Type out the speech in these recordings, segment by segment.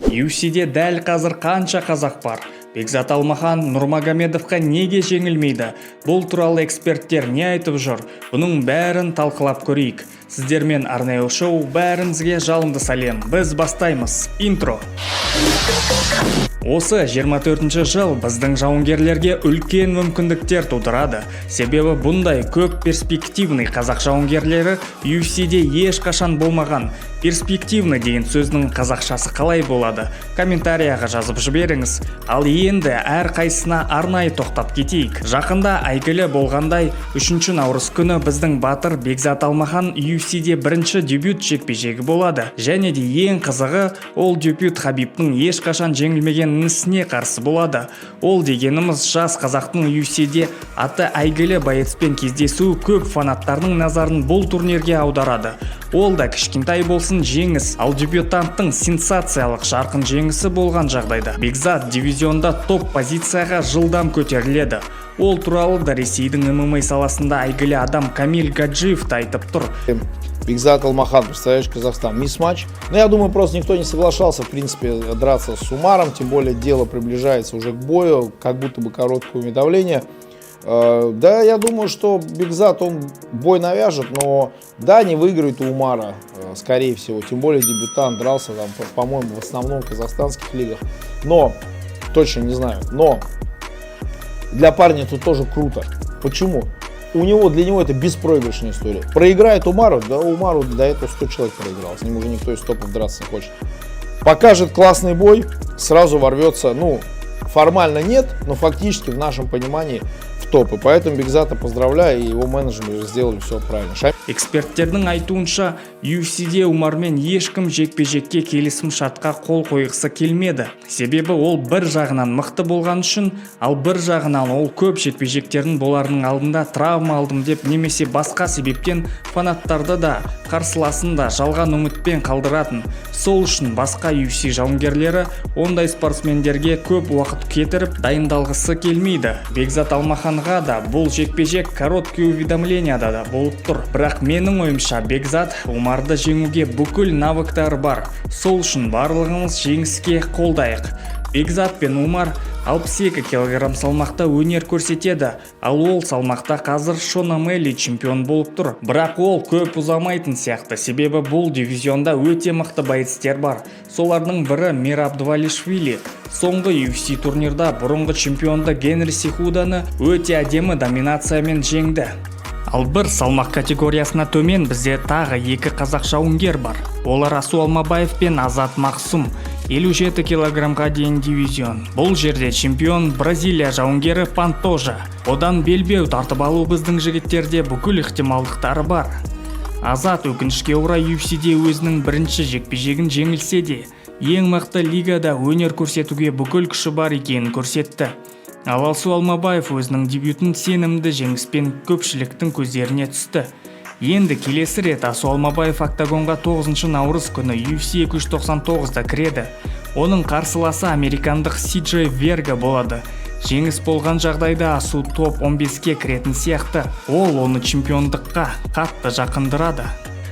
UFC-де дәл қазір қанша қазақ бар? Бекзат Алмахан Нұрмагомедовқа неге жеңілмейді? Бұл туралы эксперттер не айтып жүр? Бұның бәрін талқылап көрейік. Сіздермен арнайы шоу, бәріңізге жалынды сәлем. Біз бастаймыз. Интро. Осы 24 жыл біздің жауынгерлерге үлкен мүмкіндіктер тудырады. Себебі бұндай көп перспективный қазақ жауынгерлері UFC-де ешқашан болмаған. Перспективный деген сөздің қазақшасы қалай болады? Комментарияға жазып жіберіңіз. Ал енді әр қайсысына арнайы тоқтап кетейік. Жақында әйгілі болғандай, 3 наурыз күні біздің батыр Бекзат Алмахан UFC-де бірінші дебют жекпе-жегі болады. Және де ең қызығы, ол дебют Хабибтің ешқашан жеңілмеген інісіне қарсы болады. Ол дегеніміз, жас қазақтың UFC-де аты әйгілі боецпен кездесуі көп фанаттардың назарын бұл турнирге аударады. Ол да кішкентай болсын жеңіс, ал дебютанттың сенсациялық жарқын жеңісі болған жағдайда Бекзат дивизионда топ позицияға жылдам көтеріледі. Ол туралы да Ресейдің ММА саласында әйгілі адам Камиль Гаджиев та айтып тұр. Бекзат Алмахан, представляешь, Казахстан. Мисс-матч. Но я думаю, просто никто не соглашался, в принципе, драться с Умаром. Тем более дело приближается уже к бою, как будто бы короткое уведомление. Да, я думаю, что Бекзат, он бой навяжет, но да, не выиграет у Умара, скорее всего. Тем более дебютант дрался там, по-моему, в основном в казахстанских лигах. Но, точно не знаю, но для парня тут тоже круто. Почему? Для него это беспроигрышная история. Проиграет Умару, да, Умару до этого 100 человек проиграл, с ним уже никто из топов драться не хочет. Покажет классный бой, сразу ворвется, ну, формально нет, но фактически в нашем понимании в топы. Поэтому Бекзата поздравляю, и его менеджеры сделали все правильно. Эксперттердің айтуынша, UFC-де Умармен ешкім жекпе-жекке келісім шартқа қол қойғысы келмеді. Себебі ол бір жағынан мықты болған үшін, ал бір жағынан ол көп жекпе-жектердің боларының алдында травма алдым деп немесе басқа себептен фанаттарды да, қарсыласын да жалған үмітпен қалдыратын. Сол үшін басқа UFC жауынгерлері ондай спортсмендерге көп уақыт кетіріп дайындалғысы келмейді. Бекзат Алмаханға да бұл жекпе-жек короткий уведомленияда да болып тұр. Бірақ менің ойымша, Бекзат Умарды жеңуге бүкіл навыктары бар. Сол үшін барлығымыз жеңіске қолдайық. Бекзат пен Умар 62 килограмм салмақта өнер көрсетеді, ал ол салмақта қазір Шон О'Мэлли чемпион болып тұр. Бірақ ол көп ұзамайтын сияқты, себебі бұл дивизионда өте мықты боецтер бар. Солардың бірі Мераб Двалишвили. Соңғы UFC турнирда бұрынғы чемпионды Генри Сехуданы өте әдемі доминациямен жеңді. Ал бір салмақ категориясына төмен бізде тағы екі қазақ жауынгер бар. Олар Асу Алмабаев пен Азат Мақсұм. 57 килограммға дейін дивизион. Бұл жерде чемпион Бразилия жауынгері Пантожа. Одан белбеу тартып алу біздің жігіттерде бүкіл ықтималдықтары бар. Азат өкінішке орай UFC-де өзінің бірінші жекпе-жегін жеңілсе де, ең мықты лигада өнер көрсетуге бүкіл күші бар екенін көрсетті. Ал Асу Алмабаев өзінің дебютін сенімді жеңіспен көпшіліктің көздеріне түсті. Енді келесі рет Асу Алмабаев октагонға 9 наурыз күні UFC 299-да кіреді. Оның қарсыласы американдық Си-Джей Верга болады. Жеңіс болған жағдайда Асу топ 15-ке кіретін сияқты. Ол оны чемпиондыққа қатты жақындырады.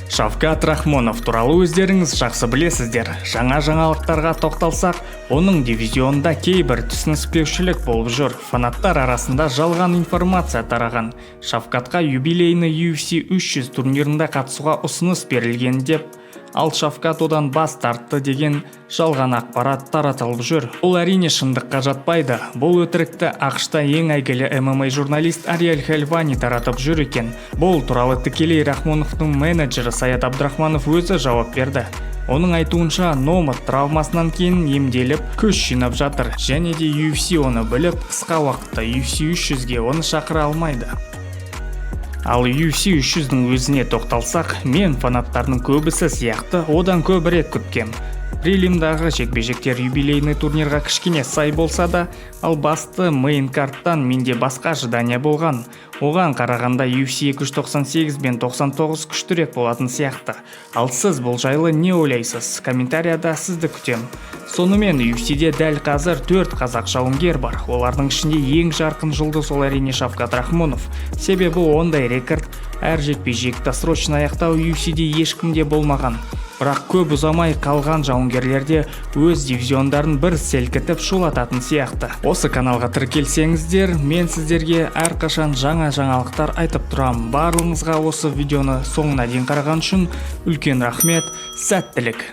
Шавкат Рахмонов туралы өздеріңіз жақсы білесіздер. Жаңа жаңалықтарға тоқталсақ, оның дивизионында кейбір түсініспеушілік болып жүр. Фанаттар арасында жалған информация тараған. Шавкатқа юбилейный UFC 300 турнирында қатысуға ұсыныс берілген деп, ал Шавкат одан бас тартты деген жалған ақпарат таратылып жүр. Бұл, әрине, шындыққа жатпайды. Бұл өтірікті АҚШ-та ең әйгілі ММА журналист Ариэль Хельвани таратып жүр екен. Бұл туралы тікелей Рахмоновтың менеджері Саят Абдрахманов өзі жауап берді. Оның айтуынша, Номад травмасынан кейін емделіп, күш жинап жатыр. Және де UFC оны біліп, қысқа уақытта UFC 300-ге оны шақыра алмайды. Ал UFC 300-дің өзіне тоқталсақ, мен фанаттардың көбісі сияқты одан көбірек күткем. Прелимдағы жекпе-жектер юбилейный турнирға кішкене сай болса да, ал басты мейн карттан менде басқа ожидание болған. Оған қарағанда UFC 298 бен 99 күштірек болатын сияқты. Ал сіз бұл жайлы не ойлайсыз? Комментарияда сізді күтем. Сонымен, UFC-де дәл қазір төрт қазақ жауынгер бар. Олардың ішінде ең жарқын жұлдыз ол, әрине, Шавкат Рахмонов. Себебі ондай рекорд Әр жекпе-жек досрочно аяқтау UFC-де ешкімде болмаған. Бірақ көп ұзамай қалған жауынгерлерде өз дивизиондарын бір селкітіп шулататын сияқты. Осы каналға тіркелсеңіздер, мен сіздерге әрқашан жаңа жаңалықтар айтып тұрамын. Барлығыңызға осы видеоны соңына дейін қараған үшін үлкен рахмет. Сәттілік!